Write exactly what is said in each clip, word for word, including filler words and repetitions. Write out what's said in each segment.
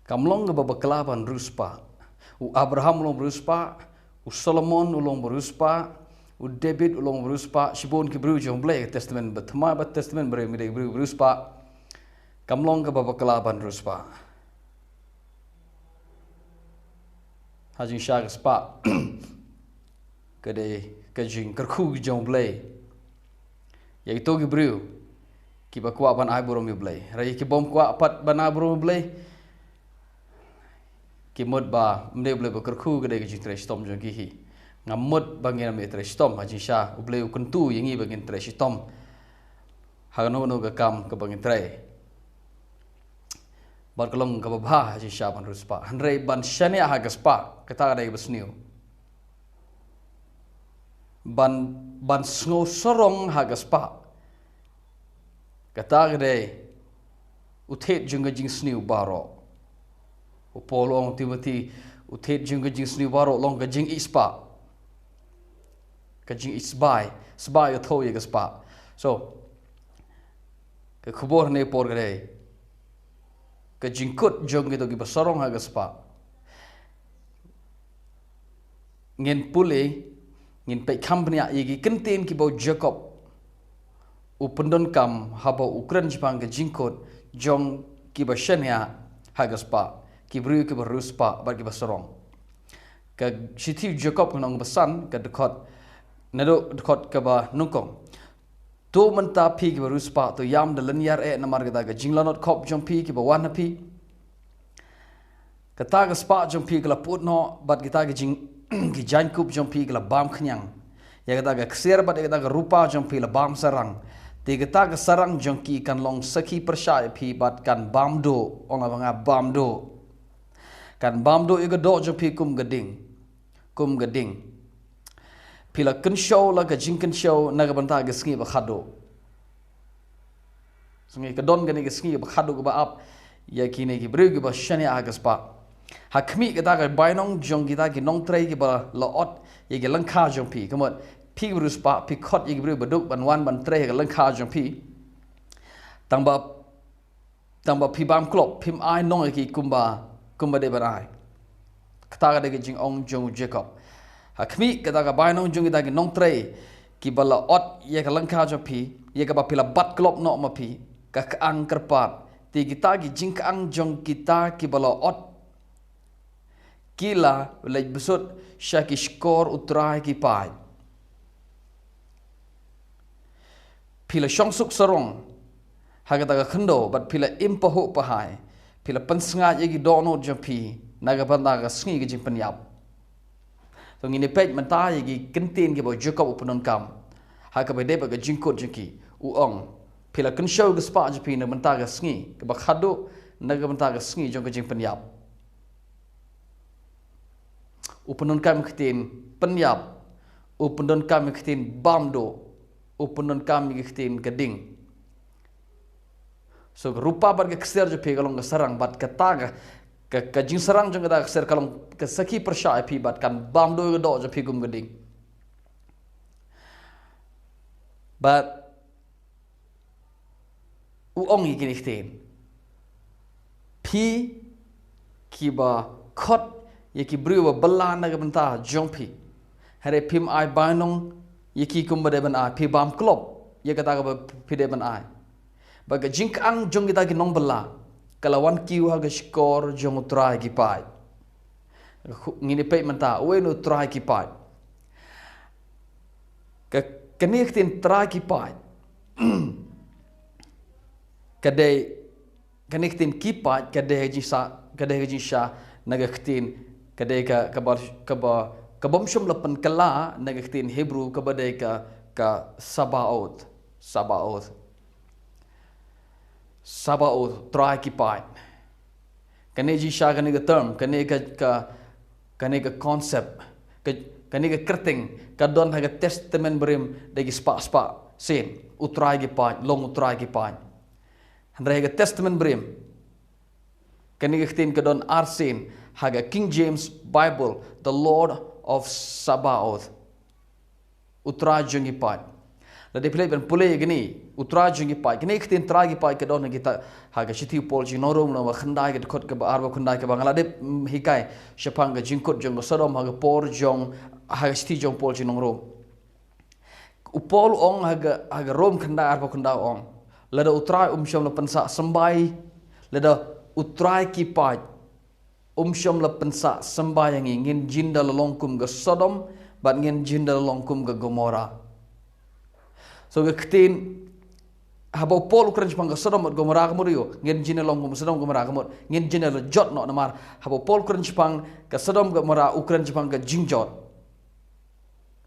Kam long kaba bakla ban riewspah. U Abraham u long ba riewspah, u Solomon u long ba riewspah, u David u long ba riewspah, shibun ki briew jong U Blei, Testament Bathymmai bad Testament Barim, ki dei ki briew ba riewspah. Kam long kaba bakla ban riewspah. Ha jingshisha ka spah ka dei ka jingkyrkhu jong U Blei ïa kito ki briew kiba kwah ban ai burom ïa U Blei. Hynrei ki bym kwah pat ban ai burom ïa U Blei, ki mut ba ym dei U Blei ba kyrkhu, ka dei ka jingtrei shitom jong ki hi. Nga mut ba ngin ym trei shitom, ha jingshisha U Blei u kyntu ïa ngi ba ngin trei shitom ha kano kano ka kam kaba ngin trei. Bad ka long kaba bha ha jingshisha ban riewspah. Hynrei ban shaniah ha ka spah, kata ka dei kaba sniew. Ban, ban sngewsarong ha ka spah, kata ka dei u thied jong ka jingsniew baroh. U Paul u ong u Timothy, u thied jong ka jingsniew baroh long ka jingïeit spah. Ka jingïeit sbai, sbai ïathuh ïa ka spah. So, ka khubor ha kane ka por ka dei ka jingkut jong kito kiba sarong ha ka spah. Ngin pule, ngin peit kham bniah ïa ki kyntien kiba u Jakob u pyndonkam haba u kren shaphang ka jingkut jong kiba shaniah ha ka spah, ki briew kiba riewspah bad kiba sarong. Ka shithi u Jakob ka lynnong ba san, ka dkhot, naduh dkhot kaba nyngkong. To mynta phi kiba riewspah, to ïam da lynñiar eh namar kata ka jinglanot khop jong phi kaba wan ha phi. Kata ka spah jong phi ka la pud noh, bad kita ki jing, ki jaiñkup jong phi ka la bam khñiang. Ïa kata ka ksiar bad ïa kata ka rupa jong phi la bam sarang. Te kata ka sarang jong ki kan long sakhi pyrshah ïa phi bad kan bam duh, ong la ba nga bam duh. Kan bam duh ïa ka doh jong phi kum ka ding. Kum ka ding. Phi la kynshew la ka jingkynshew na ka bynta ka sngi ba khadduh. Sngi ka don kane ka sngi ba khadduh kaba ap ïa kine ki briew kiba shaniah ha ka spah. Ha khmih kata ka bainong jong kita ki nongtrei kiba la ot ïa ki lyngkha jong phi. Ka mut phi kiba riewspah, phi khot ïa ki briew ba duk ban wan ban trei ha ka lyngkha jong phi. Tang ba Tang ba phi bam klop, phim ai nong ïa ki kumba, kumba dei ban ai. Kata ka dei ka jingong jong u Jakob. Ha khmih kata ka bainong jong kita ki nongtrei kiba la ot ïa ka lyngkha jong phi, ïa kaba phi la bat klop noh ma phi, ka kyang kyrpad. Te kita ki jingkyang jong kita kiba la ot, ki la leit bsut sha ki shkor U Trai ki paid. Phi la shong suk sarong ha kata ka khyndew bad phi la im pahuh pahai. Phi la pynsngaid ïa ki dohnud jong phi na ka bynta ka sngi ka jingpynïap. To ngin ïa peit mynta ïa ki kyntien kiba u Jakob u pyndonkam ha kaba ïadei bad ka jingkut jong ki. U ong, phi la kynshew ka spah jong phi na ka bynta ka sngi kaba khadduh, na ka bynta ka sngi jong ka jingpynïap. U pyndonkam ïa ka ktien pynïap, u pyndonkam ïa ka ktien bam duh, u pyndonkam ïa ka ktien ka ding. So ka rupa bad ka ksiar jong phi ka long ka sarang bad kata ka, ka, ka jingsarang jong kata ka ksiar ka long ka sakhi pyrshah ïa phi bad kan bam duh ïa ka doh jong phi kum ka ding. Bad u ong ïa kine ki ktien. Phi kiba khot ïa ki briew ba bylla na ka bynta jong phi, hynrei phim ai bainong ïa ki kumba dei ban ai, phi bam klop ïa kata kaba phi dei ban ai. Bad ka jingkyang jong kita ki nongbylla ka la wan kiew ha ka shkor jong U Trai ki paid. Ngin ïa peit mynta, uei u Trai ki paid? Ka, kane ka ktien Trai ki paid ka dei, kane ka ktien ki paid ka dei ka jingshah, ka dei ka jingshah na ka ktien, ka dei ka, kaba, kaba, ka bym shym la pynkylla na ka ktien Hebrew kaba dei ka, ka Sabaoth. Sabaoth. Sabaoth, Trai ki paid. Kane jingshah, kane ka term, kane ka, ka, kane ka concept, ka, kane ka kyrteng ka don ha ka Testament Barim da ki spah spah sien. U Trai ki paid, long U Trai ki paid. Hynrei ha ka Testament Barim kane ka ktien ka don ar sien. Ha ka King James Bible, the Lord of Sabaoth. U Trai jong ki paid. Lada phi leit ban pule ïa kane, U trai jong ki paid. Kane ka ktien trai ki paid ka don ha kita, ha ka shithi u Paul sha ki nong Rom, lynnong ba khyndai, ka dkhot kaba ar bad khyndai, kaba nga la dep, mm, hikai shaphang ka jingkut jong ka Sodom ha ka por jong, ha ka shithi jong u Paul sha ki nong Rom. U Paul u ong ha ka, ha ka Rom khyndai, ar bad khyndai u ong, lada u Trai um shym la pynsah symbai, lada u Trai ki paid um shym la pynsah symbai ïa ngi, ngin jin da la long kum ka Sodom, bad ngin jin da la long kum ka Gomorrah. So ka ktien, haba u Paul u kren shaphang ka Sodom bad Gomorrah ka mut ïoh, ngin jin da la long kum Sodom Gomorrah ka mut, ngin jin da la jot noh namar. Haba u Paul u kren shaphang ka Sodom Gomorrah u kren shaphang ka jingjot.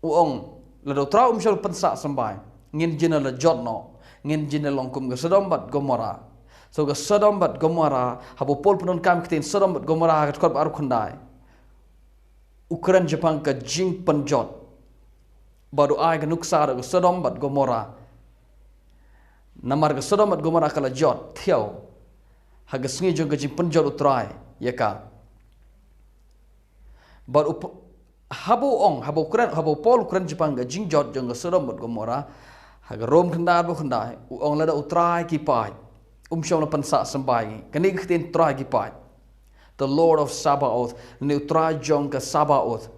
U ong, lada u Trai um shym la pynsah symbai, ngin jin da la jot noh, ngin jin da la long kum ka Sodom bad Gomorrah. So ka Sodom bad Gomorrah, haba u Paul u pyndonkam ka ktien Sodom bad Gomorrah ha ka dkhot ba ar bad khyndai, u kren shaphang ka jingpynjot. Bad u ai ka nuksa da ka Sodom bad Gomorrah. Namar ka Sodom bad Gomorrah ka la jot thiaw ha ka sngi jong ka jingpynjot u Trai ïa ka. Bad u p-, haba u ong, haba u kren, haba u Paul u kren shaphang ka jingjot jong ka Sodom bad Gomorrah, ha ka Rom khyndai, ar bad khyndai, u ong lada u Trai ki paid um shym la pynsah symbai. Kane ka ktien Trai ki paid, the Lord of Sabaoth, ne u Trai jong ka Sabaoth.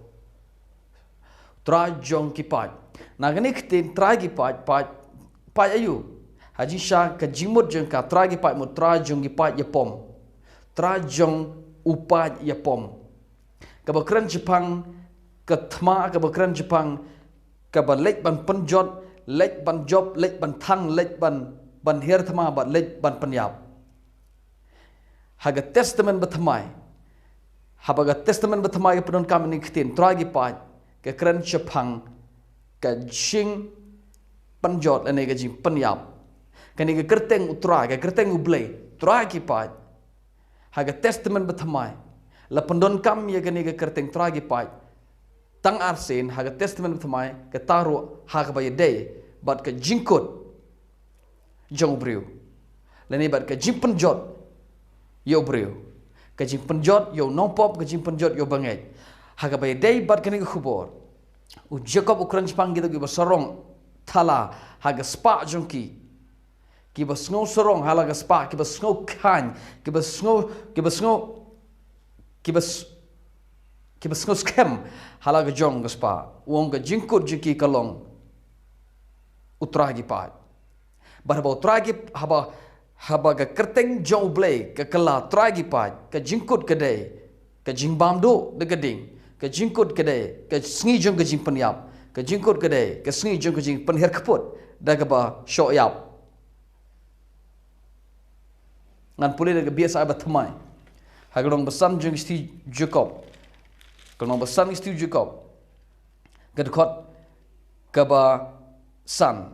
Trai jong ki paid. Na kane ka ktien Trai ki paid, paid, paid aïu? Ha jingshisha ka jingmut jong ka Trai ki paid mut Trai jong ki paid ïapom. Trai jong u paid ïapom. Kaba kren shaphang ka thma, kaba kren shaphang kaba leit ban pynjot, leit ban jop, leit ban thang, leit ban, ban hiar thma, bad leit ban pynïap. Ha ka Testament Bathymmai, haba ka Testament Bathymmai ka pyndonkam ïa kane ka ktien Trai ki paid, ka kren shaphang ka jingpynjot lane ka jingpynïap. Kane ka kyrteng u Trai, ka kyrteng u Blei, Trai ki paid, ha ka Testament Bathymmai la pyndonkam ïa kane ka kyrteng Trai ki paid tang arsien, ha ka Testament Bathymmai, kata ruh ha kaba ïadei bad ka jingkut jong u briew, lane bad ka jingpynjot ïa u briew, ka jingpynjot ïa u nongpop, ka jingpynjot ïa u bangeit. Ha kaba ïadei bad kane ka khubor, u Jakob u kren shaphang kita kiba sarong thala ha ka spah jong ki, kiba sngew sarong ha la ka spah, kiba sngew khlaiñ, kiba sngew, kiba sngew, kiba s-, kiba sngew skhem ha la ka jong ka spah. U ong ka jingkut jong ki ka long u Trai ki paid. Bad haba u Trai ki, haba, haba ka kyrteng jong u Blei ka kylla Trai ki paid, ka jingkut ka dei ka jingbam duh da ka ding, ka jingkut ka dei ka sngi jong ka jingpynïap, ka jingkut ka dei ka sngi jong ka jingpynhiar kput da kaba shoh ïap. Ngan pule da ka B S I Bathymmai, ha ka lynnong ba san jong ka shithi u Jakob. Ka lynnong ba san jong ka shithi u Jakob, ka dkhot kaba san.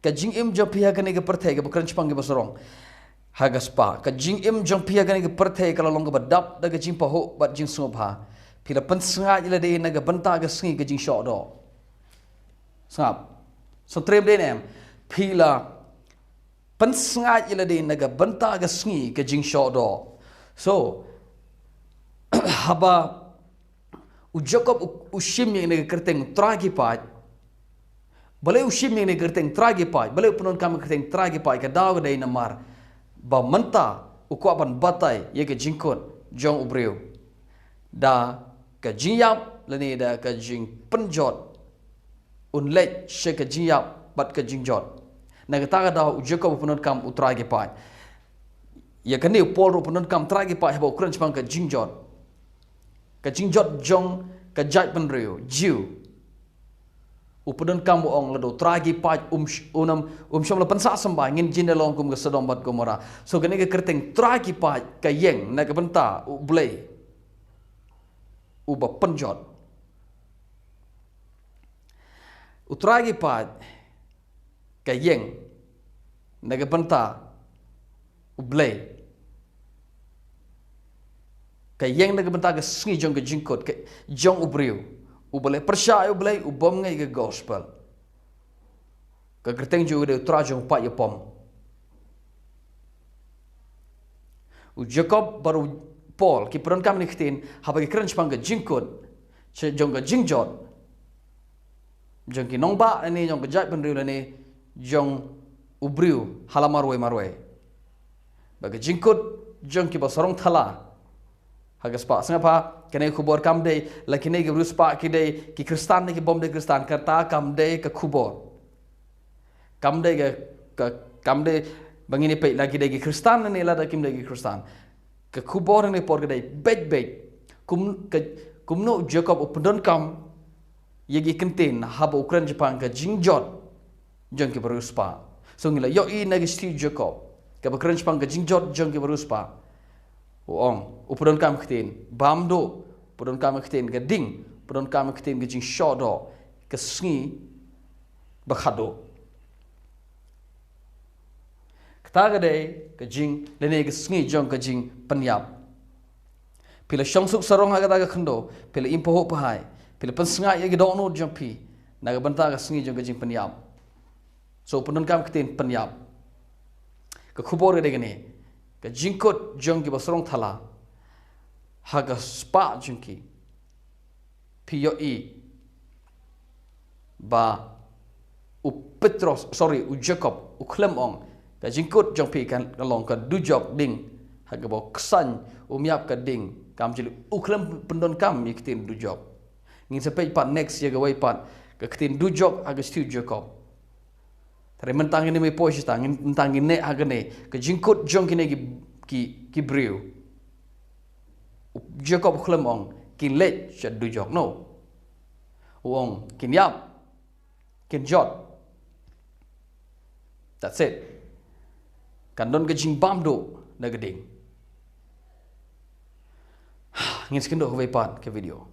Ka jingim jong phi ha kane ka pyrthei, kaba kren shaphang kiba sarong ha ka spah. Ka jingim jong phi ha kane ka pyrthei ka la long kaba dap da ka jingpahuh bad jingsngewbha. Phi la pynsngaid ïa lade na ka bynta ka sngi ka jingshoh doh. Sngap. Sngewtriem dei ne em? Phi la pynsngaid ïa lade na ka bynta ka sngi ka jingshoh doh. So, haba u Jakob u, u shim ïa kane ka kyrteng Trai ki paid. Balei u shim ïa kane ka kyrteng Trai ki paid? Balei u pyndonkam ïa ka kyrteng Trai ki paid? Ka daw ka dei namar ba mynta u kwah ban batai ïa ka jingkut jong u briew da ka jingïap lane da ka jingpynjot. Un leit sha ka jingïap bad ka jingjot. Na kata ka daw u Jakob u pyndonkam u Trai ki paid. Ïa kane u Paul ruh u pyndonkam Trai ki paid haba u kren shaphang ka jingjot. Ka jingjot jong ka jaitbynriew Jiw. U pyndonkam u ong lada u Trai ki paid um sh-, um, um shym la pynsah symbai, ngin jin da long kum ka Sodom bad Gomorrah. So kane ka kyrteng Trai ki paid ka ïeng na ka bynta u Blei uba pynjot. U Trai ki paid ka ïeng na ka bynta u Blei. Ka ïeng na ka bynta ka sngi jong ka jingkut, ka, jong u briew uba leh pyrshah ïa u Blei, u bym ngeit ïa ka gospel. Ka kyrteng jong u dei u Trai jong u paid ïapom. U Jakob bad u Paul ki pyndonkam ïa kane ka ktien haba ki kren shaphang ka jingkut, sha jong ka jingjot jong ki nongbah lane jong ka jaitbynriew lane jong u briew ha la marwei marwei. Ba ka jingkut jong kiba sarong thala ha ka spah. Sngap ha kane ka khubor, kam dei la kine ki briew spah ki dei ki Khristan ne ki bym dei Khristan, kata kam dei ka khubor. Kam dei ka, ka kam dei ba ngin ïa peit la ki dei ki Khristan ne lada kim dei ki Khristan. Ka khubor ne por ka dei beit beit kum ka, kumno u Jakob u pyndonkam ïa ki kyntien haba u kren shaphang ka jingjot jong ki briew spah. So ngi la ïohi na ka shithi u Jakob kaba kren shaphang ka jingjot jong ki briew spah. U ong, u pyndonkam ka ktien bam duh, u pyndonkam ka ktien ka ding, u pyndonkam ka ktien ka jingshoh doh, ka sngi ba khadduh. Kata ka dei ka jing, lane ka sngi jong ka jingpynïap. Phi la shong suk sarong ha kata ka khyndew, phi la im pahuh pahai, phi la pynsngaid ïa ki dohnud jong phi na ka bynta ka sngi jong ka jingpynïap. So u pyndonkam ka ktien pynïap. Ka khubor ka dei kane, ka jingkut jong kiba sarong thala ha ka spah jong ki. Phi ïohi ba u Petros, sorry, u Jakob u khlem ong ka jingkut jong phi kan ka long ka dujok ding ha kaba u ksain, um ïap ka ding, kam jylliew, u khlem pyndonkam ïa ka ktien dujok. Ngin sa peit pat next ïa kawei pat ka ktien dujok ha ka shithi u Jakob. Tare mynta ngin ym ïa poi shata, ngin, mynta ngin neh ha kane ka jingkut jong kine ki, ki, ki briew. U Jakob u khlem ong kin leit sha dujok, no. U ong kin ïap, kin jot. That's it. Kan don ka jingbam duh na ka ding. Ngin sa kynduh kawei pat ka video.